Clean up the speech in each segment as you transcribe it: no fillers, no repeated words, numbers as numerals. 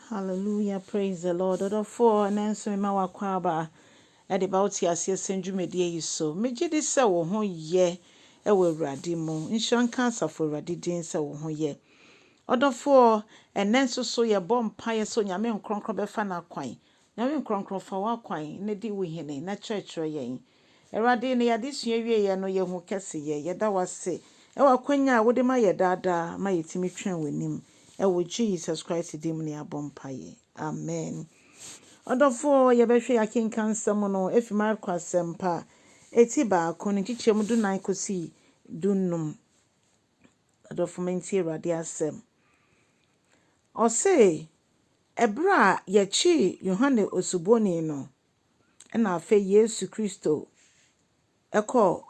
Hallelujah, praise the Lord. Ɔdɔfoɔ, ɛnɛ nso mema w'akwaaba ɛde ba wote aseɛ sɛn dwumadie yi so. Megye di sɛ wo ho yɛ ɛwɔ Awurade mu. Nhyira nka asafo Awurade din sɛ wo ho yɛ. Ɔdɔfoɔ, ɛnɛ nso so yɛbɔ mpaeɛ sɛ Onyame nkrɔnkrɔn bɛfa n'akwan. Nyame nkrɔnkrɔn fa w'akwan na di wo hene na kyerɛkyerɛ yɛn. Awurade, ne yɛade sua wieɛ no yɛhu kɛseyɛ. Yɛda w'ase ɛwɔ akwanya a wode ma yɛ daadaa ma yɛtumi twɛn w'anim. Ɛwɔ Jesus Christ din mu ne abɔ mpaeɛ. Amen. Ɔdɔfoɔ, yɛbɛhwɛ yɛn akenka nsɛm no efi Marko Asɛmpa eti 1 ne nkyekyɛmu 14 kɔsi 15. Ɔdɔfo, mentie Awurade asɛm. Ɔse, ɛberɛ a yɛkyee Yohane Osuboni no, ɛna afei Yesu Kristo ɛkɔɔ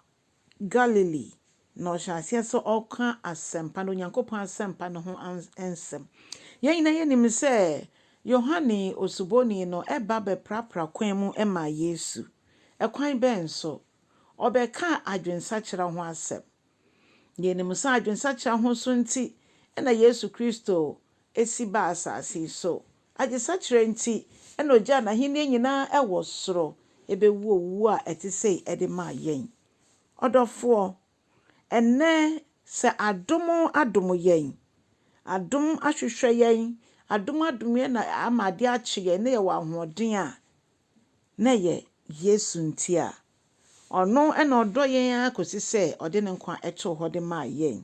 Galilee na ɔhyɛ aseɛ sɛ ɔreka asɛmpa no, Onyankopɔn asɛmpa no ho nsɛm. Yɛn nyinaa yɛnim sɛ Yohane Osuboni no ɛba bɛprapra kwan mu ma Yesu. Ɛkwan bɛn so? Ɔbɛka adwensakyera ho asɛm. Yɛnim sɛ adwensakyera ho so nti ɛna Yesu Kristo esi baa asase yi so. Adwensakyera nti ɛna ogyaa n'ahenni nyinaa ɛwɔ soro ɛbɛwu owu a ɛte sei ɛde maa yɛn. Ɔdɔfoɔ, ɛnnɛ sɛ adom adom yɛn, adom ahwehwɛ yɛn, adom adom yɛn na ama adeɛ akye yɛn na yɛwɔ ahoɔden a, na ɛyɛ Yesu nti a, ɔno ɛna ɔdɔ yɛn ara kɔsi sɛ ɔde ne nkwa ɛtoo hɔ de maa yɛn.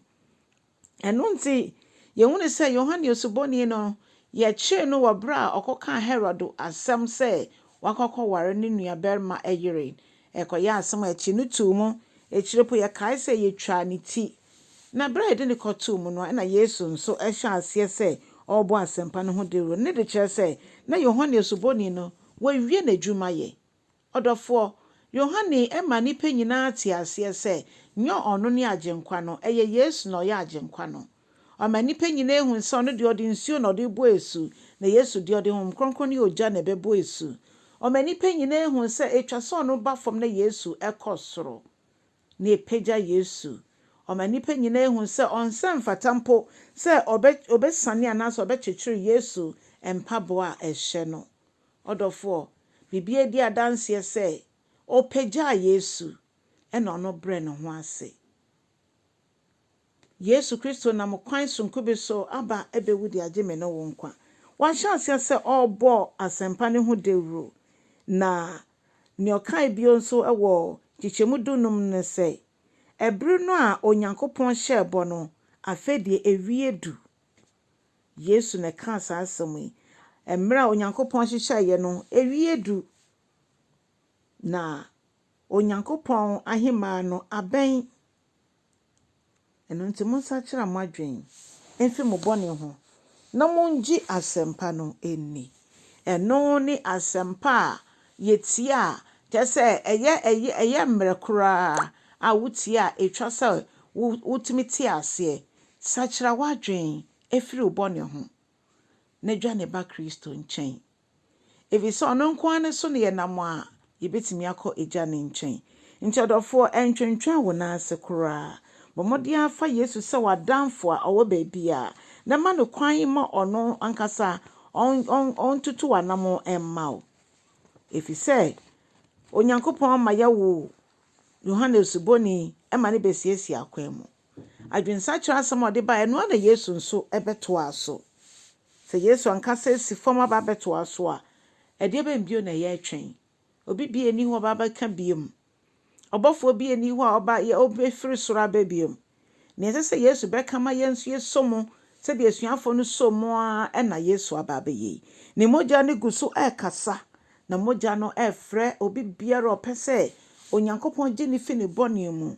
Ɛno nti, yɛhunu sɛ Yohane Osuboni no, yɛkyee no wɔ berɛ a ɔkɔkaa Herod asɛm sɛ wakɔkɔware ne nuabarima yere. Ɛkɔyɛ asɛm a ɛkyi no too mu. Akyire po yɛkae sɛ yɛtwaa ne ti. Na berɛ a yɛde ne kɔtoo mu no, ɛna Yesu nso ɛhyɛ aseɛ sɛ ɔrebɔ asɛmpa no ho dawuro. Ne de kyerɛ sɛ na Yohane Osuboni no, wawie n'adwuma yɛ. Ɔdɔfoɔ, Yohane ɛma nnipa nyinaa te aseɛ sɛ nyɛ ɔno ne Agyenkwa no, ɛyɛ Yesu na ɔyɛ Agyenkwa no. Ɔma nnipa nyinaa ehu sɛ ɔno deɛ ɔde nsuo na ɔde bɔ esu, na Yesu deɛ ɔde Honhom Kronkron ne ogya na ɛbɛbɔ esu. Ɔma nnipa nyinaa ehu sɛ etwa sɛ ɔno ba fam na Yesu ɛkɔ soro. Na epagya Yesu. Ɔma nnipa nyinaa ehu sɛ ɔnsɛ mfata mpo sɛ ɔbɛsane anaasɛ ɔbɛkyekyere Yesu mpaboa a ɛhyɛ no. Ɔdɔfoɔ, biribi adi adanseɛ sɛ ɔpagyaa Yesu ɛna ɔno brɛ ne ho ase. Yesu Kristo nam kwan sononko bi so aba abɛwu de agye me ne wo nkwa. Wahyɛ aseɛ sɛ ɔrebɔ asɛmpa no ho dawuro. Na nea ɔkae bio nso wɔ nkyekyɛmu 15 ne sɛ, ɛbere no a Onyankopɔn hyɛɛ bɔ no, afei deɛ ewie du. Yesu na ɛkaa saa asɛm yi. Mmerɛ a Onyankopɔn hyehyɛeɛ no, ewie du. Na Onyankopɔn ahemmaa no abɛn. Ɛno nti monsakyera mo adwene mfi mo bɔne ho na mongye asɛmpa no nni. Ɛno ne asɛmpa a yɛtie a kyerɛ sɛ ɛyɛ mmerɛ koraa a wotie a etwa sɛ wotumi te aseɛ. Sakyera w'adwene efiri wo bɔne ho na dwane ba Kristo nkyɛn. Ɛfiri sɛ ɔno nko ara ne so na yɛnam a yɛbɛtumi akɔ Agya ne nkyɛn. Nti ɔdɔfoɔ, ɛntwentwɛn wo nan ase koraa. Bɔ mmɔden afa Yesu sɛ w'adamfo a ɔwɔ baabi a na ma no kwan ma ɔno ankasa ɔntutu w'anammɔn mma wo. Ɛfiri sɛ Onyankopɔn ama yɛwo Yohane Osuboni ma ne bɛsiesie akwan mu. Adwensakyera asɛm a ɔde baeɛ no ara na Yesu nso bɛtoa so. Sɛ Yesu ankasa si fam aba abɛtoa so a, ɛdeɛ bɛn bio na yɛretwɛn? Obi bia nni hɔ a ɔba abɛka biom. Ɔbɔfoɔ bi nni hɔ a ɔba ɔbɛfiri soro aba biom. Nea ɛsɛ sɛ Yesu bɛka ma yɛn nso yɛsɔ mu sɛdeɛ asuafoɔ no sɔ mu ara ɛna Yesu aba abɛyɛ yi. Ne mogya no gu so ɛrekasa, na mogya no ɛrefrɛ obi biara a ɔpɛ sɛ Onyankopɔn gye ne fi ne bɔne mu.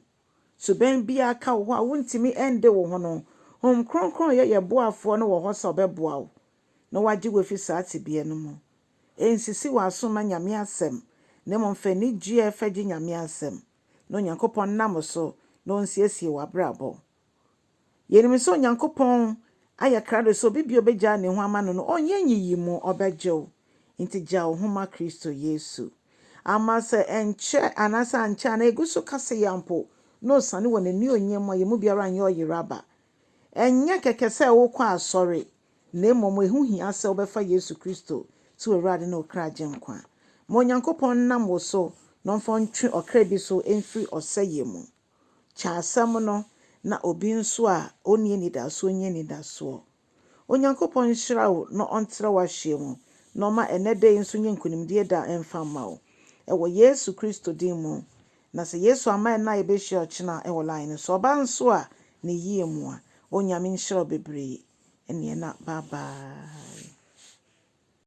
Suban biara ka wo hɔ a wontumi ɛnde wo ho no, Honhom Kronkron a ɔyɛ yɛn boafoɔ no wɔ hɔ sɛ ɔbɛboa wo na wagye wo afi saa tebea no mu. Ɛnsisi w'aso mma Nyame asɛm, na mmom fa anigyeɛ fa gye Nyame asɛm, na Onyankopɔn nam so na ɔnsiesie w'abrabɔ. Yɛnim sɛ Onyankopɔn ayɛ krado sɛ obi bi a obɛgyaa ne ho ama no no, ɔnyɛ nyiyimu, ɔbɛgye wo. Nti gya wo ho ma Kristo Yesu. Ama sɛ ɛnkyɛ anaasɛ ankyɛ anaa egu so kasa yi mpo, na osiane wɔ n'anuonyam mu a yɛn mu biara nyɛ ɔyeraba. Ɛnyɛ kɛkɛ sɛ wokɔ asɔre, Na mmom ɛho hia sɛ wobɛfa Yesu Kristo sɛ w'Awurade ne wo kra Agyenkwa. Ma Onyankopɔn nnam wo so na ɔmfa ntwe ɔkra bi so mfiri ɔsɛeɛ mu. Kyɛ asɛm no na obi nso a ɔnni anidasoɔ nya anidasoɔ. Onyankopɔn nhyira wo na ɔntrɛ w'ahyeɛ mu na ɔma ɛnɛ da yi nso nyɛ nkonimdie da mfa mma wo. Ɛwɔ Yesu Kristo din mu. Na sɛ Yesu amma ɛnnɛ a yɛbɛhyia ɔkyena wɔ line no so. Ɔba nso a, ne yie mu a. Onyame nhyira wo bebree. Ɛneɛ na bye bye.